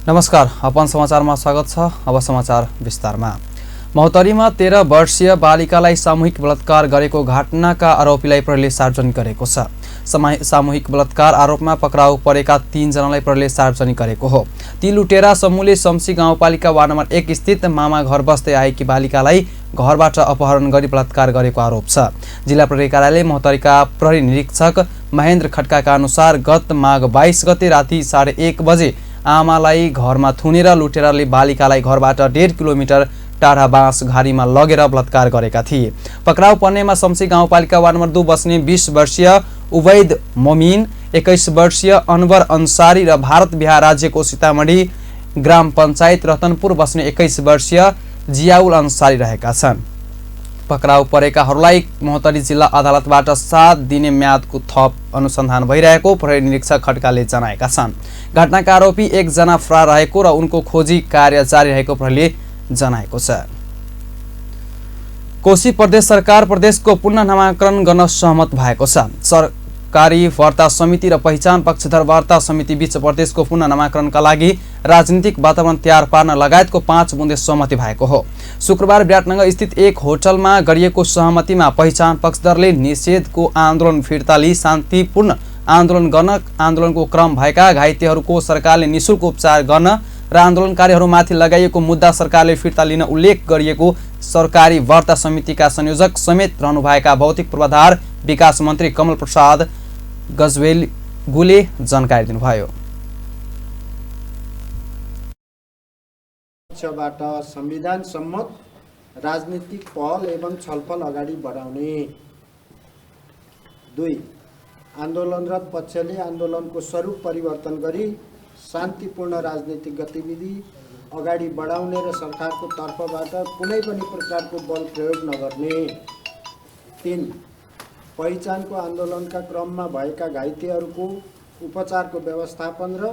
नमस्कार, अपन समाचारमा स्वागत छ। अब समाचार विस्तारमा। महोत्तरीमा 13 वर्षीय बालिकालाई सामूहिक बलात्कार गरेको घटनाका आरोपीलाई प्रहरीले सार्वजनिक गरेको छ। सामूहिक बलात्कार आरोपमा पक्राउ परेका 3 जनालाई प्रहरीले सार्वजनिक गरेको हो। ती लुटेरा समूहले शम्सी गाउँपालिका वार्ड नम्बर 1 स्थित मामा घर बस्दै आएकी बालिकालाई घरबाट अपहरण गरी बलात्कार गरेको आरोप छ। जिल्ला प्रहरी कार्यालय महोत्तरीका प्रहरी निरीक्षक महेन्द्र खड्काका अनुसार गत माघ 22 गते राति 1:30 बजे आमालाई घरमा थुनेर लुटेराले बालिकालाई घरबाट 1.5 किलोमिटर टाढा बाँस घारीमा लगेर बलात्कार गरेका थिए। पक्राउ पर्नेमा शम्सी गाउँपालिका वार्ड नम्बर 2 बस्ने 20 वर्षीय उबैद मोमिन, 21 वर्षीय अनवर अन्सारी र भारत बिहार राज्यको सीतामढी ग्राम पञ्चायत रतनपुर बस्ने 21 वर्षीय जियाउल अन्सारी रहेका छन्। पक्राउ परेकाहरूलाई महोत्तरी जिल्ला अदालतबाट 7 दिने म्यादको थप अनुसन्धान भइरहेको प्रहरी निरीक्षक खड्काले जनाएका छन्। घटनाका आरोपी 1 जना फरार रहेको र उनको खोजी कार्य जारी रहेको प्रहरीले जनाएको छ। कोशी प्रदेश सरकार प्रदेशको पुनः नामाकरण गर्न सहमत भएको छ। सरकारी वार्ता समिति र पहिचान पक्षधर वार्ता समिति बीच प्रदेशको पुनः नामाकरणका लागि राजनीतिक वातावरण तयार पार्न लगायतको 5 बुँदे सहमति भएको हो। शुक्रबार विराटनगर स्थित एक होटलमा गरिएको सहमतिमा पहिचान पक्षधरले निषेधको आन्दोलन फिर्ता लिई शान्तिपूर्ण आन्दोलन गर्न, आन्दोलनको क्रम भएका घाइतेहरूको सरकारले निःशुल्क उपचार गर्न र आन्दोलनकारीहरूमाथि लगाइएको मुद्दा सरकारले फिर्ता लिन उल्लेख गरिएको सरकारी वार्ता समितिका संयोजक समेत रहनुभएका भौतिक पूर्वाधार विकास मन्त्री कमल प्रसाद गजवेलगुले जानकारी दिनुभयो। पक्षबाट संविधान सम्मत राजनीतिक पहल एवं छलफल अगाडि बढाउने। 2. आन्दोलनरत पक्षले आन्दोलनको स्वरूप परिवर्तन गरी शान्तिपूर्ण राजनीतिक गतिविधि अगाडि बढाउने र सरकारको तर्फबाट कुनै पनि प्रकारको बल प्रयोग नगर्ने। 3. पहिचानको आन्दोलनका क्रममा भएका घाइतेहरूको उपचारको व्यवस्थापन र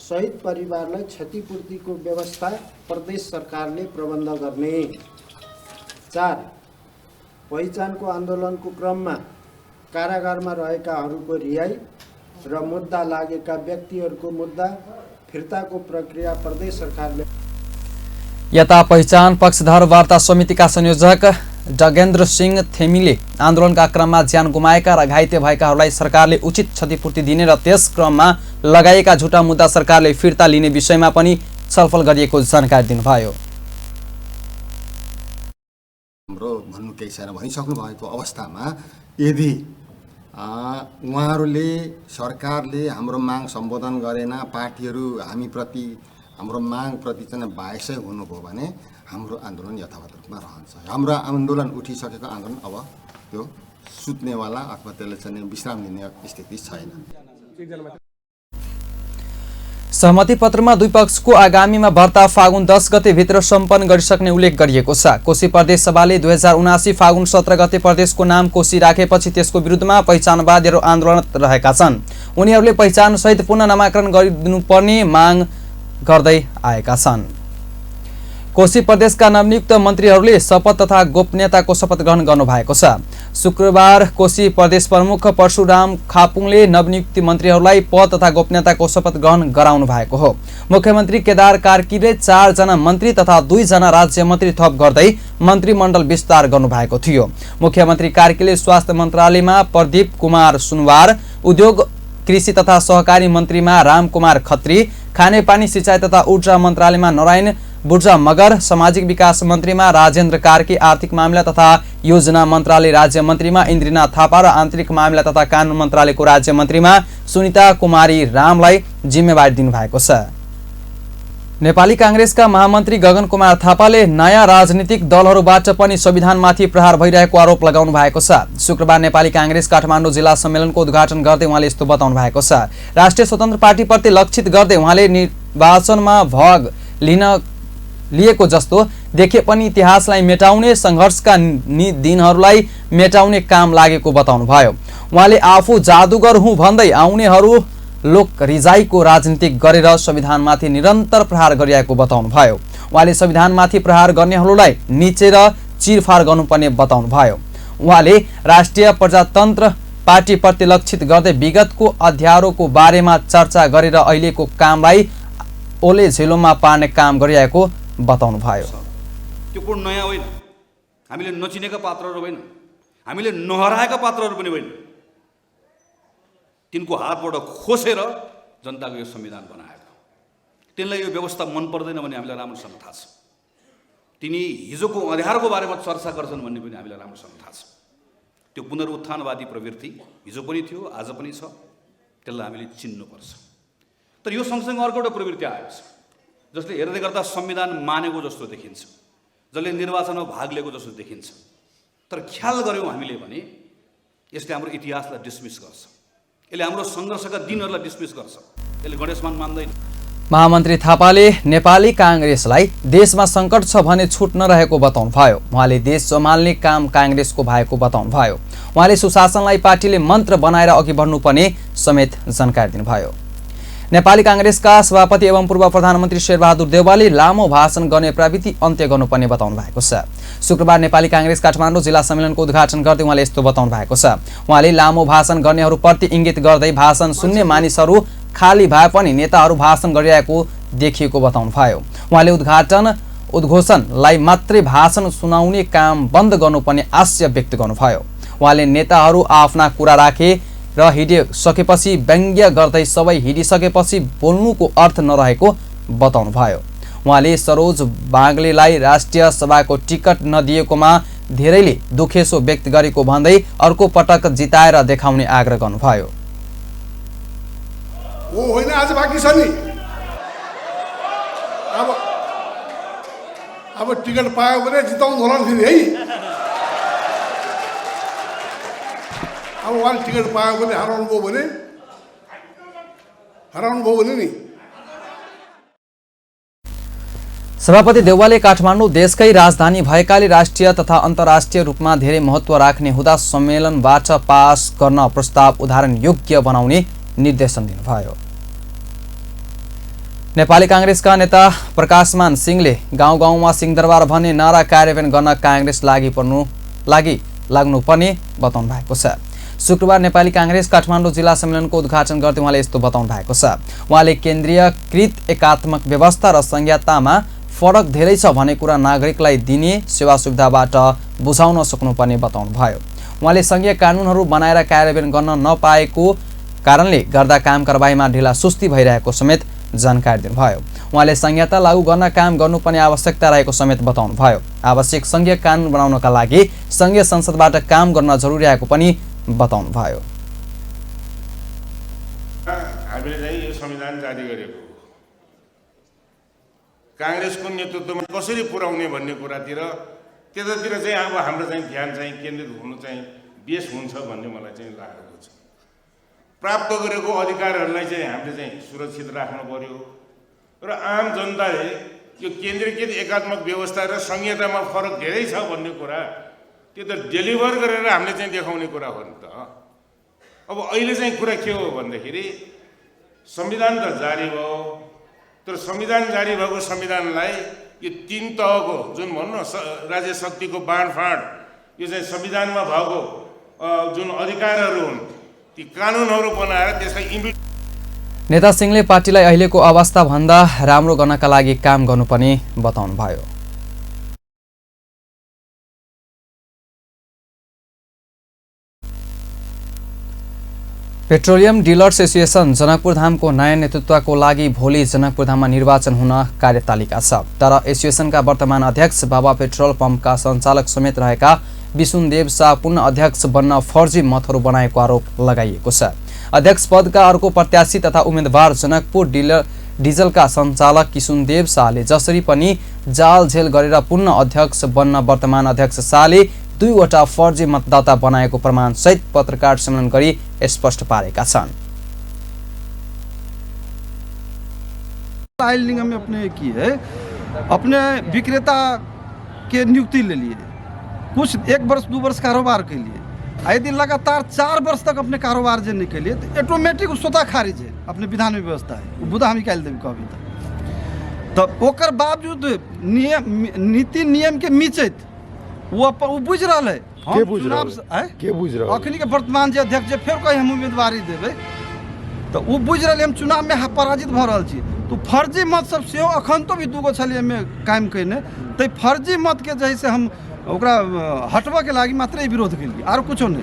शहीद परिवारलाई क्षतिपूर्तिको व्यवस्था प्रदेश सरकारले प्रबन्ध गर्ने। 4. पहिचानको आन्दोलनको क्रममा कारागारमा रहेकाहरूको रिहाई र मुद्दा लागेका व्यक्तिहरूको मुद्दा फिर्ताको प्रक्रिया प्रदेश सरकारले। यता पहिचान पक्षधर वार्ता समितिका संयोजक डगेन्द्र सिंह थेमीले आन्दोलनका क्रममा ज्यान गुमाएका र घाइते भएकाहरूलाई सरकारले उचित क्षतिपूर्ति दिने र त्यस क्रममा लगाइएका झुटा मुद्दा सरकारले फिर्ता लिने विषयमा पनि छलफल गरिएको जानकारी दिनुभयो। हाम्रो भन्नु केही छैन भनिसक्नु भएको अवस्थामा यदि उहाँहरूले सरकारले हाम्रो माग सम्बोधन गरेन, पार्टीहरू हामीप्रति हाम्रो मागप्रति चाहिँ बायसै हुनुभयो भने हाम्रो आन्दोलन यथावत रूपमा रहन्छ। हाम्रो आन्दोलन उठिसकेको आन्दोलन अब त्यो सुत्नेवाला अथवा त्यसले चाहिँ विश्राम लिने स्थिति छैन। सहमति पत्रमा दुई पक्षको आगामीमा वार्ता फागुन 10 गते भित्र सम्पन्न गरिसक्ने उल्लेख गरिएको छ। कोशी प्रदेश सभाले 2079 फागुन 17 गते प्रदेशको नाम कोशी राखेपछि त्यसको विरुद्धमा पहिचानवादीहरू आन्दोलनरत रहेका छन्। उनीहरूले पहिचान सहित पुनः नामाकरण गरिदिनुपर्ने माग गर्दै आएका छन्। कोशी प्रदेशका नवनियुक्त मन्त्रीहरूले शपथ तथा गोपनीयताको शपथ ग्रहण गर्नुभएको छ। शुक्रबार कोशी प्रदेश प्रमुख परशुराम खापुङले नवनियुक्त मन्त्रीहरूलाई पद तथा गोपनीयताको शपथ ग्रहण गराउनु भएको हो। मुख्यमन्त्री केदार कार्कीले 4 जना मन्त्री तथा 2 जना राज्य मन्त्री थप गर्दै मन्त्रीमण्डल विस्तार गर्नुभएको थियो। मुख्यमन्त्री कार्कीले स्वास्थ्य मन्त्रालयमा प्रदीप कुमार सुनवार, उद्योग कृषि तथा सहकारी मन्त्रीमा रामकुमार खत्री, खानेपानी सिंचाई तथा ऊर्जा मन्त्रालयमा नारायण बुर्जा मगर, सामाजिक विकास मन्त्रीमा राजेन्द्र कार्की, आर्थिक मामिला तथा योजना मन्त्रालय राज्य मन्त्रीमा इन्द्रनाथ थापा र आन्तरिक मामिला तथा कानुन मन्त्रालयको राज्य मन्त्रीमा सुनिता कुमारी रामलाई जिम्मेवारी दिनुभएको छ। नेपाली कांग्रेसका महामन्त्री गगन कुमार थापाले नयाँ राजनीतिक दलहरूबाट पनि संविधानमाथि प्रहार भइरहेको आरोप लगाउनु भएको छ। शुक्रबार नेपाली कांग्रेस काठमाडौँ जिल्ला सम्मेलनको उद्घाटन गर्दै उहाँले यस्तो बताउनु भएको छ। राष्ट्रिय स्वतन्त्र पार्टीप्रति लक्षित गर्दै उहाँले निर्वाचनमा भाग लिएको जस्तो देखे पनि इतिहासलाई मेटाउने, संघर्षका दिनहरूलाई मेटाउने काम लागेको बताउनुभयो। उहाँले आफू जादुगर हुँ भन्दै आउनेहरू लोक रिजाईको राजनीति गरेर संविधानमाथि निरन्तर प्रहार गरिरहेको बताउनुभयो। उहाँले संविधानमाथि प्रहार गर्नेहरूलाई निचेर चिरफार गर्नुपर्ने बताउनुभयो। उहाँले राष्ट्रिय प्रजातन्त्र पार्टी प्रतिलक्षित गर्दै विगतको अध्यारोको बारेमा चर्चा गरेर अहिलेको कामलाई ओले झेलोमा पार्ने काम गरिरहेको बताउनुभयो। त्यो कुरो नयाँ होइन, हामीले नचिनेका पात्रहरू होइन, हामीले नहराएका पात्रहरू पनि होइन। तिनको हातबाट खोसेर जनताको यो संविधान बनाएको, तिनलाई यो व्यवस्था मन पर्दैन भन्ने हामीलाई राम्रोसँग थाहा छ। तिनी हिजोको अँध्यारोको बारेमा चर्चा गर्छन् भन्ने पनि हामीलाई राम्रोसँग थाहा छ। त्यो पुनरुत्थानवादी प्रवृत्ति हिजो पनि थियो, आज पनि छ, त्यसलाई हामीले चिन्नुपर्छ। तर यो सँगसँगै अर्को एउटा प्रवृत्ति आएको छ जसले हेर्दै गर्दा संविधान मानेको जस्तो देखिन्छ, जसले निर्वाचनमा भाग लिएको जस्तो देखिन्छ। तर ख्याल गऱ्यौँ हामीले भने यसले हाम्रो इतिहासलाई डिसमिस गर्छ, यसले हाम्रो सङ्घर्षका दिनहरूलाई डिसमिस गर्छ, यसले गणेशमान मान्दैन। महामन्त्री थापाले नेपाली काङ्ग्रेसलाई देशमा सङ्कट छ भने छुट नरहेको बताउनुभयो। उहाँले देश सम्हाल्ने काम काङ्ग्रेसको भएको बताउनुभयो। उहाँले सुशासनलाई पार्टीले मन्त्र बनाएर अघि बढ्नुपर्ने समेत जानकारी दिनुभयो। नेपाली काङ्ग्रेसका सभापति एवं पूर्व प्रधानमन्त्री शेरबहादुर देउवाले लामो भाषण गर्ने प्रवृत्ति अन्त्य गर्नुपर्ने बताउनु भएको छ। शुक्रबार नेपाली काङ्ग्रेस काठमाडौँ जिल्ला सम्मेलनको उद्घाटन गर्दै उहाँले यस्तो बताउनु भएको छ। उहाँले लामो भाषण गर्नेहरूप्रति इङ्गित गर्दै भाषण सुन्ने मानिसहरू खाली भए पनि नेताहरू भाषण गरिरहेको देखिएको बताउनुभयो। उहाँले उद्घोषणलाई मात्रै भाषण सुनाउने काम बन्द गर्नुपर्ने आशय व्यक्त गर्नुभयो। उहाँले नेताहरू आफ्ना कुरा राखे र हिडिसकेपछि व्यङ्ग्य गर्दै सबै हिडिसकेपछि बोल्नुको अर्थ नरहेको बताउनुभयो। उहाँले सरोज बाग्लेलाई राष्ट्रिय सभाको टिकट नदिएकोमा धेरैले दुखेसो व्यक्त गरेको भन्दै अर्को पटक जिताएर देखाउने आग्रह गर्नुभयो। वो होइन, आज बाँकी छ नि। अब टिकट पायो भने जिताउनु होला नि फेरि है। अब उहाँले टिकट पायो भने हराउनु भयो भने नि। सभापति देउवाले काठमाडौँ देशकै राजधानी भएकाले राष्ट्रिय तथा अन्तर्राष्ट्रिय रूपमा धेरै महत्त्व राख्ने हुँदा सम्मेलनबाट पास गर्न प्रस्ताव उदाहरण योग्य बनाउने निर्देशन दिनुभयो। नेपाली काङ्ग्रेसका नेता प्रकाशमान सिंहले गाउँ गाउँमा सिंहदरबार भन्ने नारा कार्यान्वयन गर्न काङ्ग्रेस लाग्नुपर्ने बताउनु भएको छ। शुक्रबार नेपाली काङ्ग्रेस काठमाडौँ जिल्ला सम्मेलनको उद्घाटन गर्दै उहाँले यस्तो बताउनु भएको छ। उहाँले केन्द्रीयकृत एकात्मक व्यवस्था र संहितामा फरक धेरै छ भन्ने कुरा नागरिकलाई दिने सेवा सुविधाबाट बुझाउन सक्नुपर्ने बताउनुभयो। उहाँले संघीय कानुनहरू बनाएर कार्यान्वयन गर्न नपाएको कारणले गर्दा काम कारबाहीमा ढिला सुस्ती भइरहेको समेत जानकारी दिनुभयो। उहाँले संहिता लागू गर्न काम गर्नुपर्ने आवश्यकता रहेको समेत बताउनुभयो। आवश्यक संघीय कानुन बनाउनका लागि संघीय संसदबाट काम गर्न जरुरी रहेको पनि बताउनुभयो। हामीले चाहिँ यो संविधान जारी गरेको काङ्ग्रेसको नेतृत्वमा कसरी पुर्याउने भन्ने कुरातिर त्यतातिर चाहिँ अब हाम्रो चाहिँ ध्यान चाहिँ केन्द्रित हुनु चाहिँ बेस हुन्छ भन्ने मलाई चाहिँ लागेको छ। प्राप्त गरेको अधिकारहरूलाई चाहिँ हामीले चाहिँ सुरक्षित राख्नु पर्यो र आम जनताले यो केन्द्रीकृत एकात्मक व्यवस्था र संहितामा फरक धेरै छ भन्ने कुरा त्यो त डेलिभर गरेर हामीले चाहिँ देखाउने कुरा हो नि त। अब अहिले चाहिँ कुरा के हो भन्दाखेरि संविधान त जारी भयो, तर संविधान जारी भएको संविधानलाई यो तीन तहको जुन भनौँ न राज्य शक्तिको बाँडफाँड, यो चाहिँ संविधानमा भएको जुन अधिकारहरू हुन् ती कानुनहरू बनाएर त्यसलाई नेता सिंहले पार्टीलाई अहिलेको अवस्था भन्दा राम्रो गर्नका लागि काम गर्नुपर्ने बताउनुभयो। पेट्रोलियम डिलर्स एसोसिएसन जनकपुरधामको नयाँ नेतृत्वको लागि भोलि जनकपुरधाममा निर्वाचन हुन कार्यतालिका छ। तर एसोसिएसनका वर्तमान अध्यक्ष बाबा पेट्रोल पम्पका सञ्चालक समेत रहेका विष्णुदेव शाह पुनः अध्यक्ष बन्न फर्जी मतहरू बनाएको आरोप लगाइएको छ। अध्यक्ष पदका अर्को प्रत्याशी तथा उम्मेदवार जनकपुर डिजलका सञ्चालक किशुनदेव शाहले जसरी पनि जालझेल गरेर पुनः अध्यक्ष बन्न वर्तमान अध्यक्ष शाहले 2वटा फर्जी मतदाता बनाएको प्रमाण सहित पत्रकार सम्मेलन गरी स्पष्ट पारेका छन्। ऑयल निगम में अपने की है, अपने विक्रेता के नियुक्ति ले लिए, कुछ 1 वर्ष 2 वर्ष कारोबार के लिए, यदि लगातार 4 वर्ष तक अपने कारोबार जे नहीं के लिए तो ऑटोमेटिक स्वतः खारिज है। अपने विधान में व्यवस्था है, बुधा हम निकाल देवे कभी तक। ओकर बावजूद नीति नियम के मीचत वो बुझ रहा है। के बुझ रहा है? अखनी के वर्तमान जे अध्यक्ष जे फिर कहीं हम उम्मीदवारी देवे तो वो बुझ रहे हम चुनाव में पराजित भ रहल छी तो फर्जी मत सब सेहो अखन तो भी दूगो छलिए में कायम कयने तो फर्जी मत के जैसे हम ओकरा हटबऽ के लागि मात्रै विरोध केलिए आर कुछो नहीं।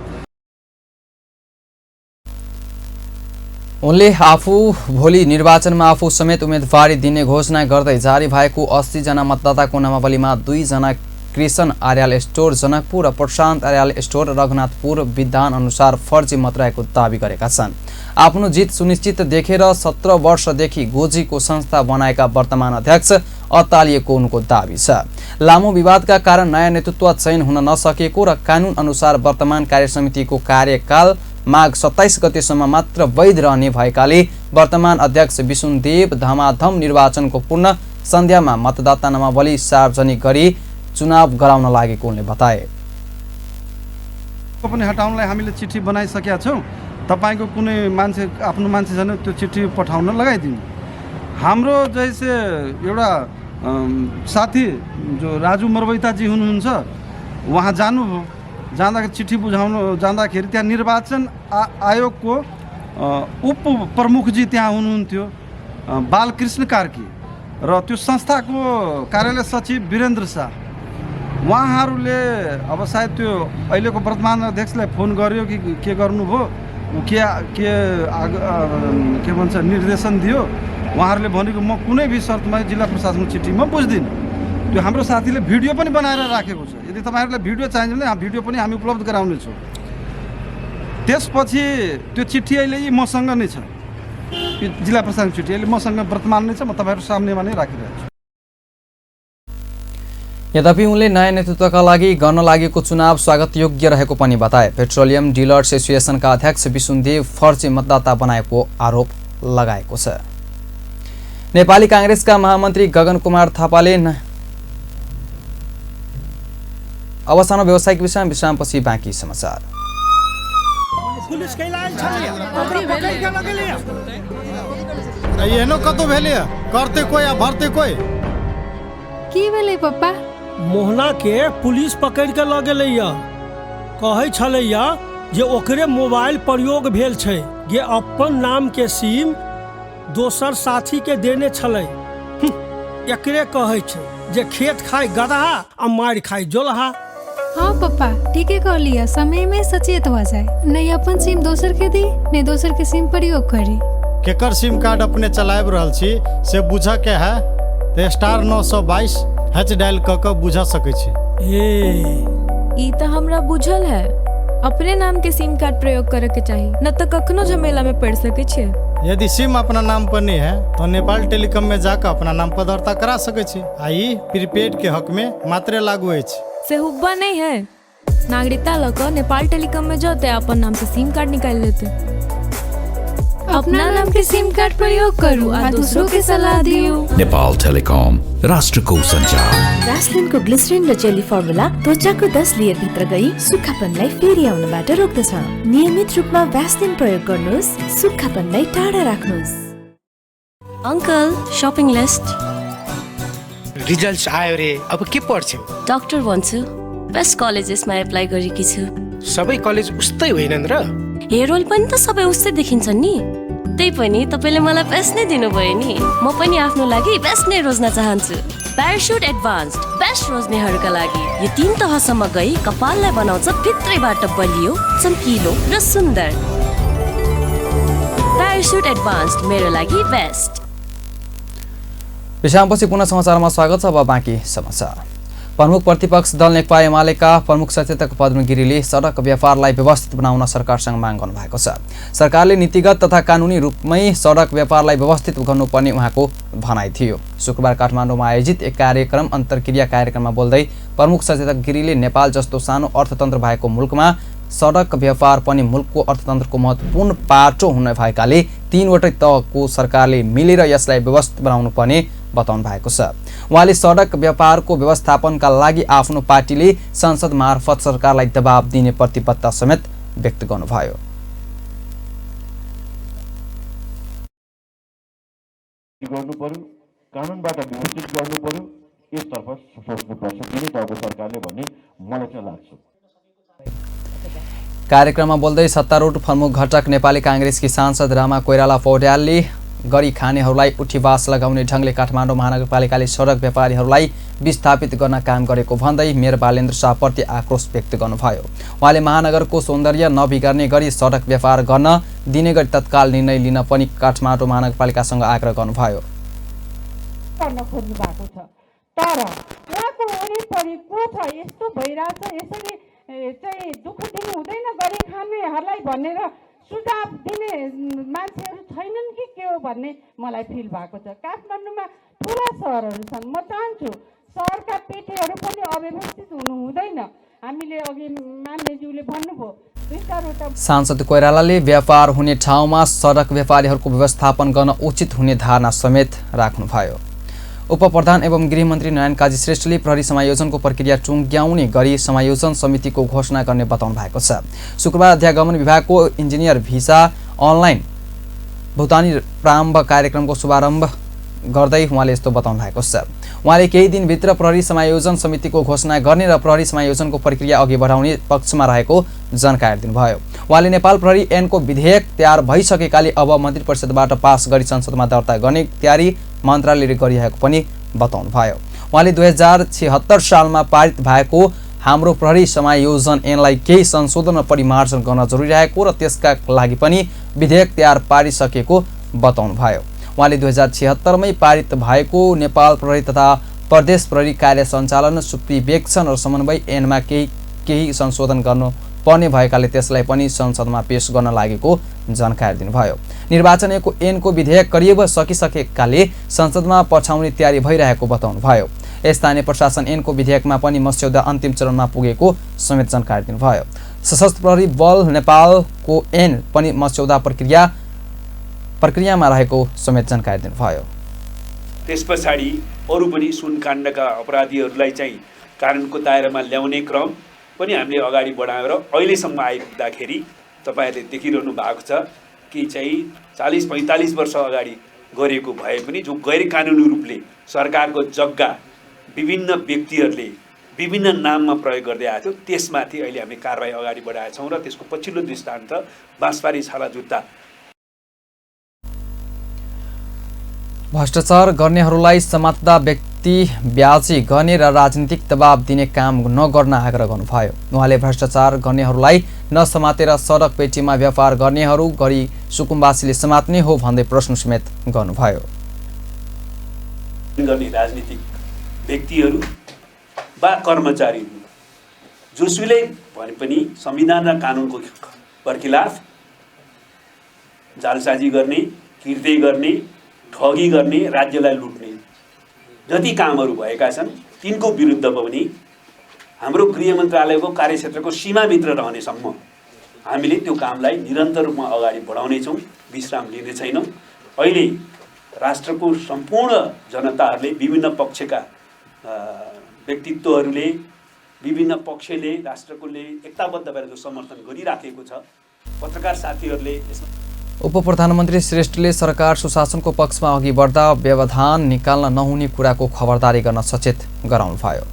उनले आफू भोलि निर्वाचनमा आफू समेत उम्मेदवारी दिने घोषणा गर्दै जारी भएको 80 जना मतदाताको नामावलीमा 2 जना कृष्ण आर्याल स्टोर जनकपुर र प्रशान्त आर्याल स्टोर रघुनाथपुर विधान अनुसार फर्जी मत रहेको दावी गरेका छन्। आफ्नो जित सुनिश्चित देखेर 17 वर्षदेखि गोजीको संस्था बनाएका वर्तमान अध्यक्ष अत्तालिएको उनको दावी छ। लामो विवादका कारण नयाँ नेतृत्व चयन हुन नसकेको र कानुन अनुसार वर्तमान कार्यसमितिको कार्यकाल माघ 27 गतेसम्म मात्र वैध रहने भएकाले वर्तमान अध्यक्ष विष्णुदेव धमाधम निर्वाचनको पूर्ण सन्ध्यामा मतदाता नामावली सार्वजनिक गरी चुनाव गराउन लागेको उनले बताए। पनि हटाउनलाई हामीले चिठी बनाइसकेका छौँ। तपाईको कुनै मान्छे आफ्नो मान्छे छैन त्यो चिठी पठाउन लगाइदिनु। हाम्रो जैसे एउटा साथी जो राजु मरवैताजी हुनुहुन्छ उहाँ जानुभयो, जाँदाखेरि चिठी बुझाउन जाँदाखेरि त्यहाँ निर्वाचन आयोगको उप प्रमुखजी त्यहाँ हुनुहुन्थ्यो बालकृष्ण कार्की र त्यो संस्थाको कार्यालय सचिव वीरेन्द्र शाह। उहाँहरूले अब सायद त्यो अहिलेको वर्तमान अध्यक्षलाई फोन गर्यो कि के गर्नुभयो के भन्छ निर्देशन दियो। उहाँहरूले भनेको म कुनै भी शर्तमा जिल्ला प्रशासनको चिठीमा बुझ्दिनँ। त्यो हाम्रो साथीले भिडियो पनि बनाएर राखेको छ। यदि तपाईँहरूलाई भिडियो चाहिन्छ भने भिडियो पनि हामी उपलब्ध गराउनेछौँ। त्यसपछि त्यो चिठी अहिले मसँग नै छ, जिल्ला प्रशासनको चिठी अहिले मसँग वर्तमान नै छ, म तपाईँहरू सामनेमा नै राखिरहेको छु। यद्यपि उनले नयाँ नेतृत्वका लागि गर्न लागेको चुनाव स्वागत योग्य रहेको पनि बताए। पेट्रोलियम डिलर्स एसोसिएसनका अध्यक्ष विष्णुदेव फर्जी मतदाता बनाएको आरोप लगाएको छ। नेपाली कांग्रेसका महामन्त्री गगन कुमार थापाले अवस्थामा व्यावसायिक विश्रामपछि बाँकी समाचार। कतो भेलै करते कोई आ भरते कोई की भेलै पप्पा? मोहना के पुलिस पकड़ के ल गेलै या, कहै छलै या जे ओकरे मोबाइल प्रयोग भेल छै, जे अपन नाम के सिम दोसर साथी के देने छलै। एकरे कहै छै जे खेत खाय गदहा आ मार खाय जोलहा। हाँ पप्पा ठीके कह लिया, समय में सचेत हो जाए, नहीं अपन सिम दोसर के दी नहीं दोसर के सिम प्रयोग करी। केकर सिम कार्ड अपने चलाब रहल छी से बुझ के है तो स्टार 922 हैच डायल क के बुझा सकै छी। ई तो हमरा बुझल है, अपने नाम के सिम कार्ड प्रयोग करे के चाहिए, न तो कखनो झमेला में पड़ सके छे। यदि सिम अपना नाम पर नहीं है तो नेपाल टेलीकॉम में जाकर अपना नाम पर दर्ता करा सकै छी। आई प्रीपेड के हक में मात्र लागू है। से हुब्बा नहीं है, नागरिकता लगा नेपाल टेलीकॉम में जाते अपन नाम से सिम कार्ड निकाल लेते। अपना नाम के सिम कार्ड प्रयोग करूँ और दूसरों के सलाह दियो। नेपाल टेलिकम राष्ट्रको सञ्चार। भ्यासलिनको ग्लिसरिन र जेली फर्मुला त्वचाको 10 लेयर भित्र गई सुक्खापनलाई फेरि आउनबाट रोक्दछ। नियमित रूपमा भ्यासलिन प्रयोग गर्नुहोस्, सुक्खापनलाई टाढा राख्नुहोस्। अंकल शॉपिंग लिस्ट रिजल्ट्स आयो रे, अब के पढ्छौ? डाक्टर भन्छु, बेस्ट कलेजेसमा एप्लाई गरेकी छु। सबै कलेज उस्तै होइनन् र? हेरोल पनि त सबै उस्तै देखिन्छन् नि, त्यही पनि तपाईले मलाई बेस्ट नै दिनुभयो नि। म पनि आफ्नो लागि बेस्ट नै रोज्न चाहन्छु। प्याराशुट एडभान्स्ड बेस्ट रोज्नेहरूका लागि यो 3 तहसम्म गई कपाललाई बनाउँछ भित्रैबाट बलियो, चम्किलो र सुन्दर। प्याराशुट एडभान्स्ड मेरो लागि बेस्ट। विश्रामपछि पुनः समाचारमा स्वागत छ। अब बाँकी समाचार। प्रमुख प्रतिपक्ष दल नेकपा एमालेका प्रमुख सचेतक पद्म गिरीले सडक व्यापारलाई व्यवस्थित बनाउन सरकारसँग माग गर्नुभएको छ। सरकारले नीतिगत तथा कानुनी रूपमै सडक व्यापारलाई व्यवस्थित गर्नुपर्ने उहाँको भनाइ थियो। शुक्रबार काठमाडौँमा आयोजित एक कार्यक्रम अन्तर्क्रिया कार्यक्रममा बोल्दै प्रमुख सचेतक गिरीले नेपाल जस्तो सानो अर्थतन्त्र भएको मुलुकमा सडक व्यापार पनि मुलुकको अर्थतन्त्रको महत्त्वपूर्ण पाटो हुने भएकाले 3वटै तहको सरकारले मिलेर यसलाई व्यवस्थित बनाउनु पर्ने बताउनु भएको छ। उहाँले सडक व्यापारको व्यवस्थापनका लागि आफ्नो पार्टीले संसद मार्फत सरकारलाई दबाब दिने प्रतिबद्धता समेत व्यक्त गर्नुभयो। गर्नुपर्यो, कानुनबाट व्यवस्थित गर्नुपर्यो, यसतर्फ सोच्नुपर्छ कुनै तहको सरकारले भन्ने मलाई चाहिँ लाग्छ। कार्यक्रममा बोल्दै सत्तारूढ प्रमुख घटक नेपाली काङ्ग्रेसकी सांसद रामा कोइराला पौड्यालले गरी खानेहरूलाई उठीवास लगाउने ढङ्गले काठमाडौँ महानगरपालिकाले सडक व्यापारीहरूलाई विस्थापित गर्न काम गरेको भन्दै मेयर बालेन्द्र शाहप्रति आक्रोश व्यक्त गर्नुभयो। उहाँले महानगरको सौन्दर्य नबिगार्ने गरी सडक व्यापार गर्न दिने गरी तत्काल निर्णय लिन पनि काठमाडौँ महानगरपालिकासँग आग्रह गर्नुभयो। तर उहाँको वरिपरि को छ यस्तो भइरहेछ, यसरी चाहिँ दुःख दिनु हुँदैन गरी खानेहरूलाई भनेर सुझाव दिने मान्छेहरू छैनन् कि के हो भन्ने मलाई फिल भएको छ। काठमाडौँमा ठुला सहरहरू छन्, म चाहन्छु सहरका पेटेहरू पनि अव्यवस्थित हुनु हुँदैन। हामीले अघि मान्यज्यूले भन्नुभयो सांसद कोइरालाले व्यापार हुने ठाउँमा सडक व्यापारीहरूको व्यवस्थापन गर्न उचित हुने धारणा समेत राख्नुभयो। उपप्रधान एवं गृहमन्त्री नयन काजी श्रेष्ठले प्रहरी समायोजनको प्रक्रिया टुङ्ग्याउने गरी समायोजन समितिको घोषणा गर्ने बताउनु भएको छ। शुक्रबार अध्यागमन विभागको इन्जिनियर भिसा अनलाइन भुक्तानी प्रारम्भ कार्यक्रमको शुभारम्भ गर्दै उहाँले यस्तो बताउनु भएको छ। उहाँले केही दिनभित्र प्रहरी समायोजन समितिको घोषणा गर्ने र प्रहरी समायोजनको प्रक्रिया अघि बढाउने पक्षमा रहेको जानकारी दिनुभयो। उहाँले नेपाल प्रहरी ऐनको विधेयक तयार भइसकेकाले अब मन्त्री परिषदबाट पास गरी संसदमा दर्ता गर्ने तयारी मन्त्रालयले गरिरहेको पनि बताउनुभयो। उहाँले 2076 सालमा पारित भएको हाम्रो प्रहरी समायोजन ऐनलाई केही संशोधन र परिमार्जन गर्न जरुरी रहेको र त्यसका लागि पनि विधेयक तयार पारिसकेको बताउनुभयो। उहाँले 2076 मै पारित भएको नेपाल प्रहरी तथा प्रदेश प्रहरी कार्य सञ्चालन सुप्रिवेक्षण र समन्वय ऐनमा केही संशोधन गर्नु पर्ने भएकाले त्यसलाई पनि संसदमा पेश गर्न लागेको जानकारी दिनुभयो। निर्वाचन ऐनको विधेयक करिब सकिसकेकाले संसदमा पठाउने तयारी भइरहेको बताउनुभयो। स्थानीय प्रशासन ऐनको विधेयकमा पनि मस्यौदा अन्तिम चरणमा पुगेको समेत जानकारी दिनुभयो। सशस्त्र प्रहरी बल नेपालको ऐन पनि मस्यौदा प्रक्रियामा रहेको समेत जानकारी दिनुभयो। त्यस पछाडि अरू पनि सुनकाण्डका अपराधीहरूलाई चाहिँ कानुनको दायरामा ल्याउने क्रम पनि हामीले अगाडि बढाएर अहिलेसम्म आइपुग्दाखेरि तपाईहरुले देखिरहनु भएको छ कि चाहिँ 40-45 वर्ष अगाडि गरेको भए पनि जो गैर कानुनी रूपले सरकारको जग्गा विभिन्न व्यक्तिहरूले विभिन्न नाममा प्रयोग गर्दै आएको थियो, त्यसमाथि अहिले हामी कारबाही अगाडि बढाएका छौँ र त्यसको पछिल्लो दृष्टान्त बाँसबारी छाला जुत्ता। भ्रष्टाचार गर्नेहरूलाई समात्दा व्यक्ति ब्याजी गर्ने र राजनीतिक दबाब दिने काम नगर्न आग्रह गर्नुभयो। उहाँले भ्रष्टाचार गर्नेहरूलाई नसमातेर सडक पेटीमा व्यापार गर्नेहरू गरी सुकुम्बासीले समात्ने हो भन्दै प्रश्न समेत गर्नुभयो। गर्ने राजनीतिक व्यक्तिहरू वा कर्मचारीहरू जोसुकै भने पनि संविधान र कानुनको बरखिलाफ जालसाजी गर्ने, किर्दै गर्ने, ठगी गर्ने, राज्यलाई लुट्ने जति कामहरू भएका छन् तिनको विरुद्धमा पनि हाम्रो गृह मन्त्रालयको कार्यक्षेत्रको सीमाभित्र रहनेसम्म हामीले त्यो कामलाई निरन्तर रूपमा अगाडि बढाउनेछौँ, विश्राम लिने छैनौँ। अहिले राष्ट्रको सम्पूर्ण जनताहरूले विभिन्न पक्षका व्यक्तित्वहरूले विभिन्न पक्षले राष्ट्रकोले एकताबद्ध भएर जो समर्थन गरिराखेको छ, पत्रकार साथीहरूले उपप्रधानमन्त्री श्रेष्ठले सरकार सुशासनको पक्षमा अघि बढ्दा व्यवधान निकाल्न नहुने कुराको खबरदारी गर्न सचेत गराउनुभयो।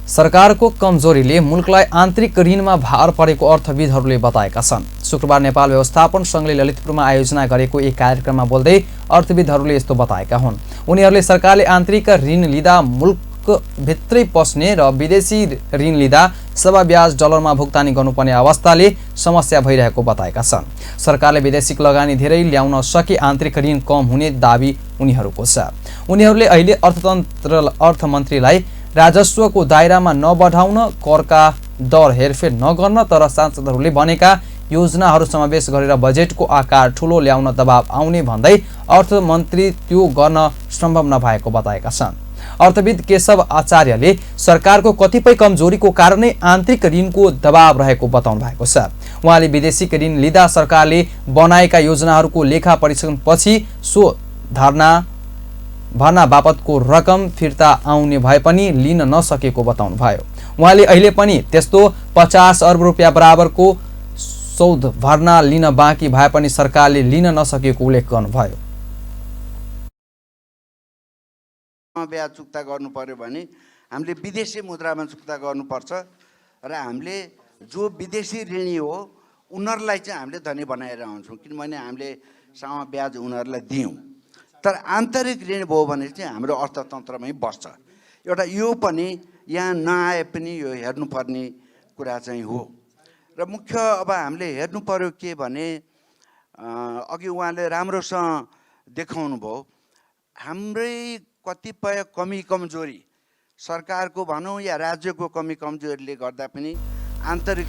सरकारको कमजोरीले मुलुकलाई आन्तरिक ऋणमा भार परेको अर्थविदहरूले बताएका छन्। शुक्रबार नेपाल व्यवस्थापन सङ्घले ललितपुरमा आयोजना गरेको एक कार्यक्रममा बोल्दै अर्थविदहरूले यस्तो बताएका हुन्। उनीहरूले सरकारले आन्तरिक ऋण लिँदा मुलुकभित्रै पस्ने र विदेशी ऋण लिँदा सभा ब्याज डलरमा भुक्तानी गर्नुपर्ने अवस्थाले समस्या भइरहेको बताएका छन्। सरकारले विदेशी लगानी धेरै ल्याउन सके आन्तरिक ऋण कम हुने दाबी उनीहरूको छ। उनीहरूले अहिले अर्थमन्त्रीलाई राजस्वको दायरामा नबढाउन, करका दर हेरफेर नगर्न, तर सांसदहरूले भनेका योजनाहरू समावेश गरेर बजेटको आकार ठुलो ल्याउन दबाब आउने भन्दै अर्थमन्त्री त्यो गर्न सम्भव नभएको बताएका छन्। अर्थविद केशव आचार्यले सरकारको कतिपय कमजोरीको कारणै आन्तरिक ऋणको दबाब रहेको बताउनु भएको छ। उहाँले विदेशी ऋण लिँदा सरकारले बनाएका योजनाहरूको लेखा परीक्षणपछि सो भर्ना बापतको रकम फिर्ता आउने भए पनि लिन नसकेको बताउनु भयो। उहाँले अहिले पनि त्यस्तो 50 अर्ब रुपियाँ बराबरको सौद भर्ना लिन बाँकी भए पनि सरकारले लिन नसकेको उल्लेख गर्नुभयो। ब्याज चुक्ता गर्नु पर्यो भने हामीले विदेशी मुद्रामा चुक्ता गर्नुपर्छ र हामीले जो विदेशी ऋणी हो उनीहरूलाई चाहिँ हामीले धनी बनाएर आउँछौँ, किनभने हामीले सामा ब्याज उनीहरूलाई दियौँ। तर आन्तरिक ऋण भयो भने चाहिँ हाम्रो अर्थतन्त्रमै बस्छ। एउटा यो पनि यहाँ नआए पनि यो हेर्नुपर्ने कुरा चाहिँ हो। र मुख्य अब हामीले हेर्नु पर्यो के भने अघि उहाँले राम्रोसँग देखाउनु भयो, हाम्रै कतिपय कमी कमजोरी सरकारको भनौँ या राज्यको कमी कमजोरीले गर्दा पनि आन्तरिक।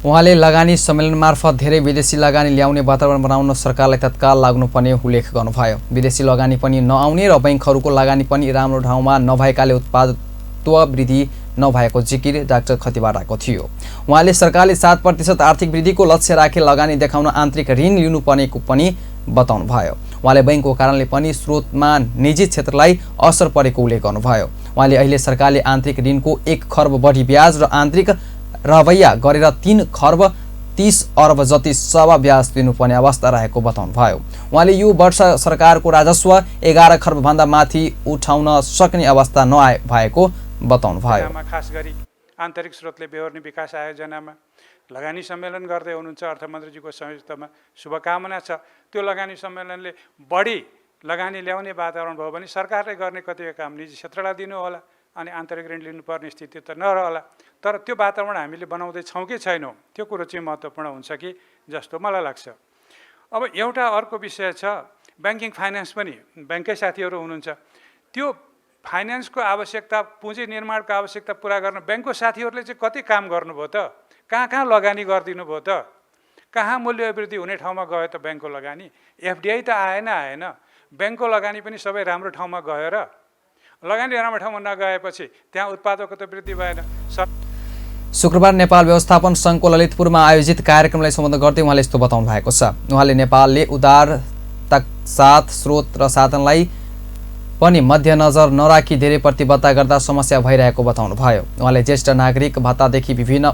उहाँले लगानी सम्मेलन मार्फत धेरै विदेशी लगानी ल्याउने वातावरण बनाउन सरकारलाई तत्काल लाग्नुपर्ने उल्लेख गर्नुभयो। विदेशी लगानी पनि नआउने र बैंकहरूको लगानी पनि राम्रो ठाउँमा नभएकाले उत्पादकत्व वृद्धि नभएको जिकिर डाक्टर खतिवड़ाको थियो। उहाँले सरकारले 7% आर्थिक वृद्धिको लक्ष्य राखे लगानी देखाउन आन्तरिक ऋण लिनुपर्नेको पनि बताउनुभयो। उहाँले बैंकको कारणले पनि स्रोतमा निजी क्षेत्रलाई असर परेको उल्लेख गर्नुभयो। उहाँले अहिले सरकारले आन्तरिक ऋणको 1 खर्ब बढी ब्याज र आन्तरिक रवैया गरेर 3 खर्ब 30 अर्ब जति सवा ब्याज दिनुपर्ने अवस्था रहेको बताउनुभयो। उहाँले यो वर्ष सरकारको राजस्व 11 खर्ब भन्दा माथि उठाउन सक्ने अवस्था नभएको बताउनुभयो। खास गरी आन्तरिक स्रोतले बेहोर्ने विकास आयोजनामा लगानी सम्मेलन गर्दै हुनुहुन्छ अर्थमन्त्रीजीको संयुक्तमा शुभकामना छ। त्यो लगानी सम्मेलनले बढी लगानी ल्याउने वातावरण भयो भने सरकारले गर्ने कतिपय काम निजी क्षेत्रलाई दिनु होला अनि आन्तरिक ऋण लिनुपर्ने स्थिति त नरहला। तर त्यो वातावरण हामीले बनाउँदै छौँ कि छैनौँ त्यो कुरो चाहिँ महत्त्वपूर्ण हुन्छ कि जस्तो मलाई लाग्छ। अब एउटा अर्को विषय छ ब्याङ्किङ फाइनेन्स पनि ब्याङ्कै साथीहरू हुनुहुन्छ। त्यो फाइनेन्सको आवश्यकता पुँजी निर्माणको आवश्यकता पुरा गर्न ब्याङ्कको साथीहरूले चाहिँ कति काम गर्नुभयो त? कहाँ लगानी गरिदिनु भयो त? कहाँ मूल्य अभिवृद्धि हुने ठाउँमा गयो त ब्याङ्कको लगानी? एफडिआई त आएन। ब्याङ्कको लगानी पनि सबै राम्रो ठाउँमा गयो र? लगानी राम्रो ठाउँमा नगएपछि त्यहाँ उत्पादकता वृद्धि भएन। शुक्रबार नेपाल व्यवस्थापन सङ्घको ललितपुरमा आयोजित कार्यक्रमलाई सम्बोधन गर्दै उहाँले यस्तो बताउनु भएको छ। उहाँले नेपालले उदारताका साथ स्रोत र साधनलाई पनि मध्यनजर नराखी धेरै प्रतिबद्धता गर्दा समस्या भइरहेको बताउनुभयो। उहाँले ज्येष्ठ नागरिक भत्तादेखि विभिन्न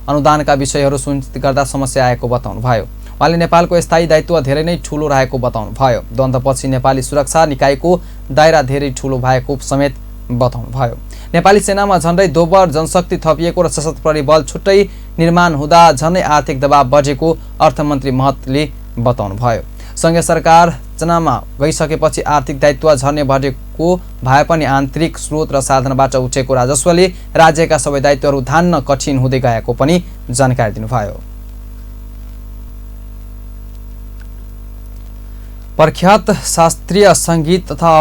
अनुदानका विषयहरू सुनिश्चित गर्दा समस्या आएको बताउनुभयो। उहाँले नेपालको स्थायी दायित्व धेरै नै ठूलो रहेको बताउनुभयो। द्वन्द्वपछि नेपाली सुरक्षा निकायको दायरा धेरै ठूलो भएको समेत बताउनुभयो। नेपाली सेनामा झन्डै दोब्बर जनशक्ति थपिएको र सशस्त्र प्रहरी बल छुट्टै निर्माण हुँदा झन्डै आर्थिक दबाव बढेको अर्थमन्त्री महतले बताउनुभयो। सङ्घीय सरकार चुनावमा गइसकेपछि आर्थिक दायित्व झर्ने बढेको भए पनि आन्तरिक स्रोत र साधनबाट उठेको राजस्वले राज्यका सबै दायित्वहरू धान्न कठिन हुँदै गएको पनि जानकारी दिनुभयो। प्रख्यात शास्त्रीय सङ्गीत तथा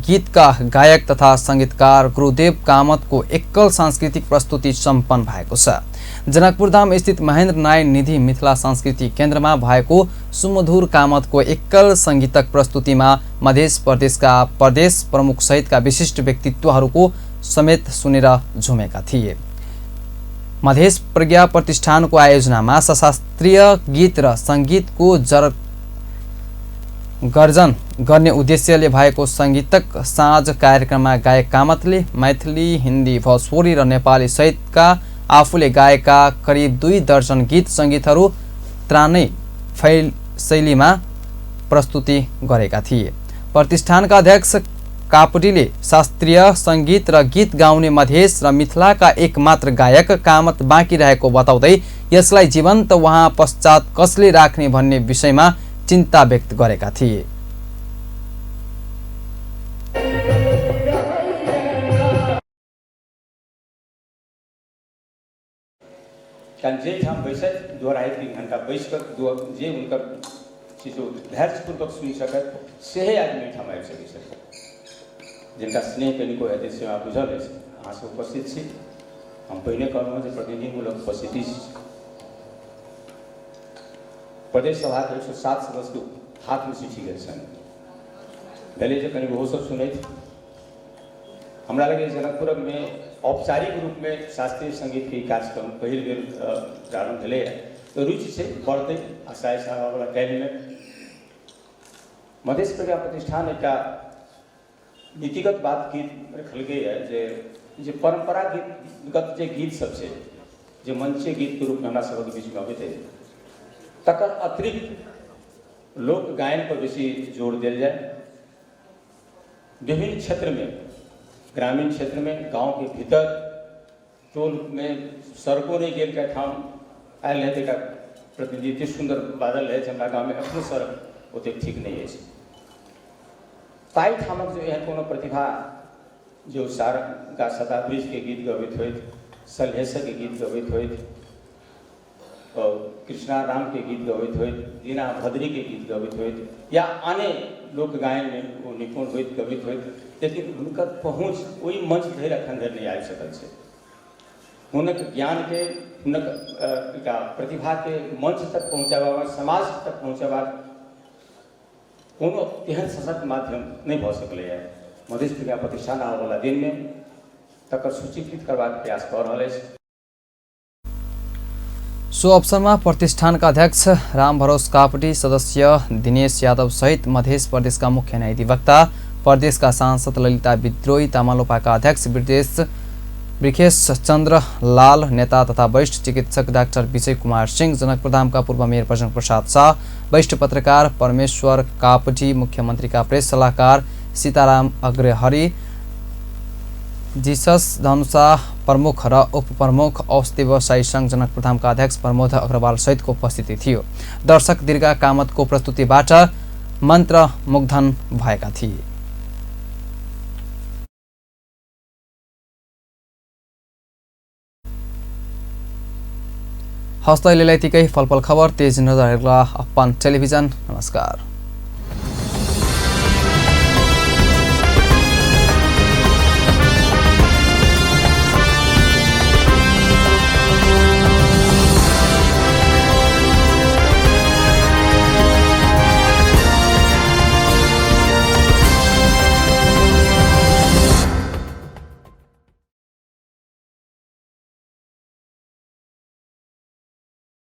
गीतका गायक तथा सङ्गीतकार गुरुदेव कामतको एकल सांस्कृतिक प्रस्तुति सम्पन्न भएको छ। जनकपुरधाम स्थित महेन्द्र नारायण निधि मिथिला संस्कृति केन्द्रमा भएको सुमधुर कामतको एकल सङ्गीतक प्रस्तुतिमा मध्य प्रदेशका प्रदेश प्रमुख सहितका विशिष्ट व्यक्तित्वहरूको समेत सुनेर झुमेका थिए। मध्य प्रज्ञा प्रतिष्ठानको आयोजनामा शास्त्रीय गीत र सङ्गीतको गर्जन गर्ने उद्देश्यले भएको सङ्गीतक साँझ कार्यक्रममा गायक कामतले मैथिली, हिन्दी, भोजपुरी र नेपाली सहितका आफूले गाएका करिब 2 दर्जन गीत सङ्गीतहरू त्रानै शैलीमा प्रस्तुति गरेका थिए। प्रतिष्ठानका अध्यक्ष कापटीले शास्त्रीय सङ्गीत र गीत गाउने मधेस र मिथिलाका एकमात्र गायक कामत बाँकी रहेको बताउँदै यसलाई जीवन्त उहाँ पश्चात कसले राख्ने भन्ने विषयमा चिन्ता व्यक्त गरेका थिए। जे ठाम बैसत दोहराए 3 घंटा बैसकर जे उनकर चीजों धैर्यपूर्वक सुन सकत से आदमी ठाम आबि सकै जिनका स्नेह कनिको हेतु सेवा बुझल अछि अहाँ सब उपस्थित छी। हम पहिने कहलहुँ जे प्रतिनिधिमूलक उपस्थिति प्रदेश सभा के 107 सदस्य को हाथ में चिट्ठी गए सन पहले जो कहीं वो सब सुने थे। हमरा लगे जनकपुर में औपचारिक रूप में शास्त्रीय संगीत के कार्यक्रम पहिल बेर प्रारंभ भेलै तो रुचि से बढ़ते आशा वाला कैबिनेट मध्य प्रज्ञा प्रतिष्ठान एक नीतिगत बात गीत रखल गई है जे परंपरागत जे गीत सब से जे मंचीय गीत के रूप में हमरा सबके बीच में अबैत तकर अतिरिक्त लोक गायन पर बेसी जोर दिल जाए। विभिन्न क्षेत्र में ग्रामीण क्षेत्र में गांव के भीतर टोल में सड़कों नहीं गेल का ठाम आयल है तेका प्रतिनिधि एते सुंदर बादल है हमरा गांव में अपनो सड़क ओते ठीक नहीं है ताई ठामक जो यहाँ कोनो प्रतिभा जो सारंग का सदा ब्रिज के गीत गवित होइत सलहेसर के गीत गवित होइत और कृष्णा राम के गीत गवित होइत दीना भद्री के गीत गवित होइत या आने लोक गायन में वो निपुण होइत गवित होइत लेकिन हुनकर पहुँच वही मंच धरि अखन धरि नहीं आबि सकल छै हुनक ज्ञान के हुनक प्रतिभा के मंच तक पहुँचाबा समाज तक पहुँचाबा कोनो एहन सशक्त माध्यम नहीं भऽ सकलैए मधेश विज्ञान प्रतिष्ठान आबऽ वाला दिन में तकर सूचीकृत करबाक प्रयास कऽ रहल अछि। सो अवसरमा प्रतिष्ठानका अध्यक्ष राम भरोस कापटी, सदस्य दिनेश यादव सहित मध्य प्रदेशका मुख्य न्यायाधिवक्ता, प्रदेशका सांसद ललिता विद्रोही, तामालोपाका अध्यक्ष ब्रिखेश चंद्र लाल, नेता तथा वरिष्ठ चिकित्सक डाक्टर विजय कुमार सिंह, जनकप्रधामका पूर्व मेयर बजरंग प्रसाद शाह, वरिष्ठ पत्रकार परमेश्वर कापटी, मुख्यमंत्रीका प्रेस सलाहकार सीताराम अग्रहरी, जीसस धनुषा प्रमुख र उपप्रमुख, औषधि व्यवसायी संघ जनकप्रधामका अध्यक्ष प्रमोद अग्रवाल सहितको उपस्थिति थियो। दर्शक दीर्घा कामतको प्रस्तुतिबाट मन्त्रमुग्धन भएका थिए। हस्त अहिले यतिकै फलफल खबर तेज नजर हेर्ला अपन टेलिभिजन। नमस्कार।